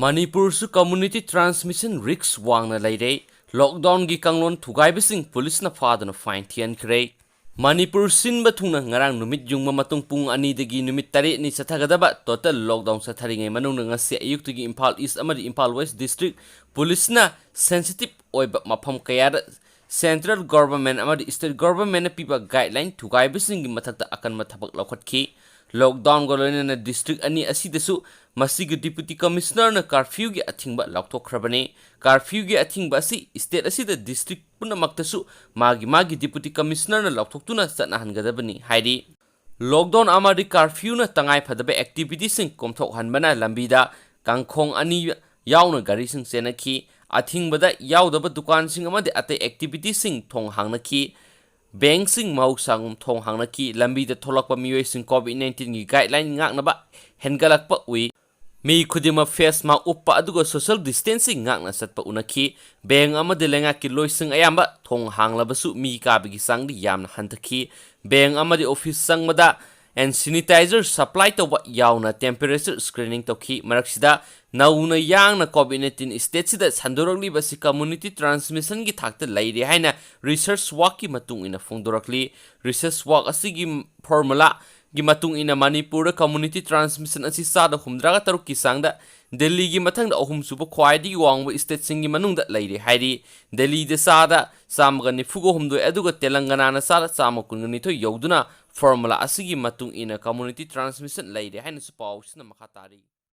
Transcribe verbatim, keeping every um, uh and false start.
ꯃꯅꯤꯄꯨꯔꯁꯨ community transmission risk ꯋꯥꯡꯅ ꯂꯩꯔꯦ꯫ Lockdownꯒꯤ ꯀꯥꯡꯂꯣꯟ ꯊꯨꯒꯥꯏꯕꯁꯤꯡ ꯄꯨꯂꯤꯁꯅ ꯐꯥꯗꯨꯅ fine ꯊꯤꯍꯟꯈ꯭ꯔꯦ꯫ ꯃꯅꯤꯄꯨꯔ ꯁꯤꯟꯕ ꯊꯨꯡꯅ ꯉꯔꯥꯡ ꯅꯨꯃꯤꯠ ꯌꯨꯡꯕ ꯃꯇꯨꯡ ꯄꯨꯡ ꯑꯅꯤꯗꯒꯤ ꯅꯨꯃꯤꯠ ꯇꯔꯦꯠꯅꯤ ꯆꯠꯊꯒꯗꯕ total lockdown ꯆꯠꯊꯔꯤꯉꯩ ꯃꯅꯨꯡꯗ ꯉꯁꯤ ꯑꯌꯨꯛꯇꯒꯤ ꯏꯝꯐꯥꯜ East ꯑꯃꯗꯤ ꯏꯝꯐꯥꯜ West district ꯄꯨꯂꯤꯁꯅ sensitive ꯑꯣꯏꯕ ꯃꯐꯝ ꯀꯌꯥꯗ central government ꯑꯃꯗꯤ state governmentꯅ ꯄꯤꯕ guideline ꯊꯨꯒꯥꯏꯕꯁꯤꯡꯒꯤ ꯃꯊꯛꯇ ꯑꯀꯟꯕ ꯊꯕꯛ ꯂꯧꯈꯠꯈꯤ꯫ Lockdownꯒ ꯂꯣꯏꯅꯅ district ꯑꯅꯤ ꯑꯁꯤꯗꯁꯨ ꯃꯁꯤꯒꯤ Deputy Commissionerꯅ curfewꯒꯤ ꯑꯊꯤꯡꯕ ꯂꯥꯎꯊꯣꯛꯈ꯭ꯔꯕꯅꯤ꯫ Curfewꯒꯤ ꯑꯊꯤꯡꯕ ꯑꯁꯤ state ꯑꯁꯤꯗ district ꯄꯨꯝꯅꯃꯛꯇꯁꯨ ꯃꯥꯒꯤ ꯃꯥꯒꯤ Deputy Commissionerꯅ ꯂꯥꯎꯊꯣꯛꯇꯨꯅ ꯆꯠꯅꯍꯟꯒꯗꯕꯅꯤ ꯍꯥꯏꯔꯤ꯫ Lockdown ꯑꯃꯗꯤ curfewꯅ ꯇꯉꯥꯏ ꯐꯗꯕ activityꯁꯤꯡ ꯀꯣꯝꯊꯣꯛꯍꯟꯕꯅ ꯂꯝꯕꯤꯗ ꯀꯥꯡꯈꯣꯡ ꯑꯅꯤ ꯌꯥꯎꯅ ꯒꯥꯔꯤꯁꯤꯡ ꯆꯦꯟꯅꯈꯤ꯫ ꯑꯊꯤꯡꯕꯗ ꯌꯥꯎꯗꯕ ꯗꯨꯀꯥꯟꯁꯤꯡ ꯑꯃꯗꯤ ꯑꯇꯩ activityꯁꯤꯡ ꯊꯣꯡ ꯍꯥꯡꯅꯈꯤ꯫ Bankꯁꯤꯡ ꯃꯍꯧꯁꯥꯒꯨꯝ ꯊꯣꯡ ꯍꯥꯡꯅꯈꯤ꯫ ꯂꯝꯕꯤꯗ ꯊꯣꯛꯂꯛꯄ ꯃꯤꯑꯣꯏꯁꯤꯡ COVID nineteenꯒꯤ guideline ꯉꯥꯛꯅꯕ ꯍꯦꯟꯒꯠꯂꯛꯄ ꯎꯏ꯫ ꯃꯤ ꯈꯨꯗꯤꯡꯃꯛ face mask ꯎꯞꯄ ꯑꯗꯨꯒ social distancing ꯉꯥꯛꯅ ꯆꯠꯄ ꯎꯅꯈꯤ꯫ Bank ꯑꯃꯗꯤ ꯂꯩꯉꯥꯛꯀꯤ ꯂꯣꯏꯁꯪ ꯑꯌꯥꯝꯕ ꯊꯣꯡ ꯍꯥꯡꯂꯕꯁꯨ ꯃꯤ ꯀꯥꯕꯒꯤ ꯆꯥꯡꯗꯤ ꯌꯥꯝꯅ ꯍꯟꯊꯈꯤ꯫ Bank ꯑꯃꯗꯤ office ꯆꯪꯕꯗ hand sanitizer supply ꯇꯧꯕ ꯌꯥꯎꯅ temperature screening ꯇꯧꯈꯤ꯫ ꯃꯔꯛꯁꯤꯗ ꯅꯧꯅ ꯌꯥꯡꯅ COVID nineteen stateꯁꯤꯗ ꯁꯟꯗꯣꯔꯛꯂꯤꯕ ꯑꯁꯤ community transmissionꯒꯤ ꯊꯥꯛꯇ ꯂꯩꯔꯦ ꯍꯥꯏꯅ research workꯀꯤ ꯃꯇꯨꯡ ꯏꯟꯅ ꯐꯣꯡꯗꯣꯔꯛꯂꯤ꯫ Research work ꯑꯁꯤꯒꯤ formulaꯒꯤ ꯃꯇꯨꯡ ꯏꯟꯅ ꯃꯅꯤꯄꯨꯔꯗ community transmission ꯑꯁꯤ ꯆꯥꯗ ꯍꯨꯝꯗ꯭ꯔꯥꯒ ꯇꯔꯨꯛꯀꯤ ꯆꯥꯡꯗ, ꯗꯦꯜꯂꯤꯒꯤ ꯃꯊꯪꯗ ꯑꯍꯨꯝꯁꯨꯕ ꯈ꯭ꯋꯥꯏꯗꯒꯤ ꯋꯥꯡꯕ stateꯁꯤꯡꯒꯤ ꯃꯅꯨꯡꯗ ꯂꯩꯔꯦ ꯍꯥꯏꯔꯤ꯫ ꯗꯦꯜꯂꯤꯗ ꯆꯥꯗ ꯆꯥꯝꯃꯒ ꯅꯤꯐꯨꯒ ꯍꯨꯝꯗꯣꯏ ꯑꯗꯨꯒ ꯇꯦꯂꯪꯒꯅꯥꯅ ꯆꯥꯗ ꯆꯥꯝꯃ ꯀꯨꯟꯒ ꯅꯤꯊꯣꯏ ꯌꯧꯗꯨꯅ formula ꯑꯁꯤꯒꯤ ꯃꯇꯨꯡ ꯏꯟꯅ community transmission ꯂꯩꯔꯦ ꯍꯥꯏꯅꯁꯨ ꯄꯥꯎꯁꯤꯅ ꯃꯈꯥ ꯇꯥꯔꯤ꯫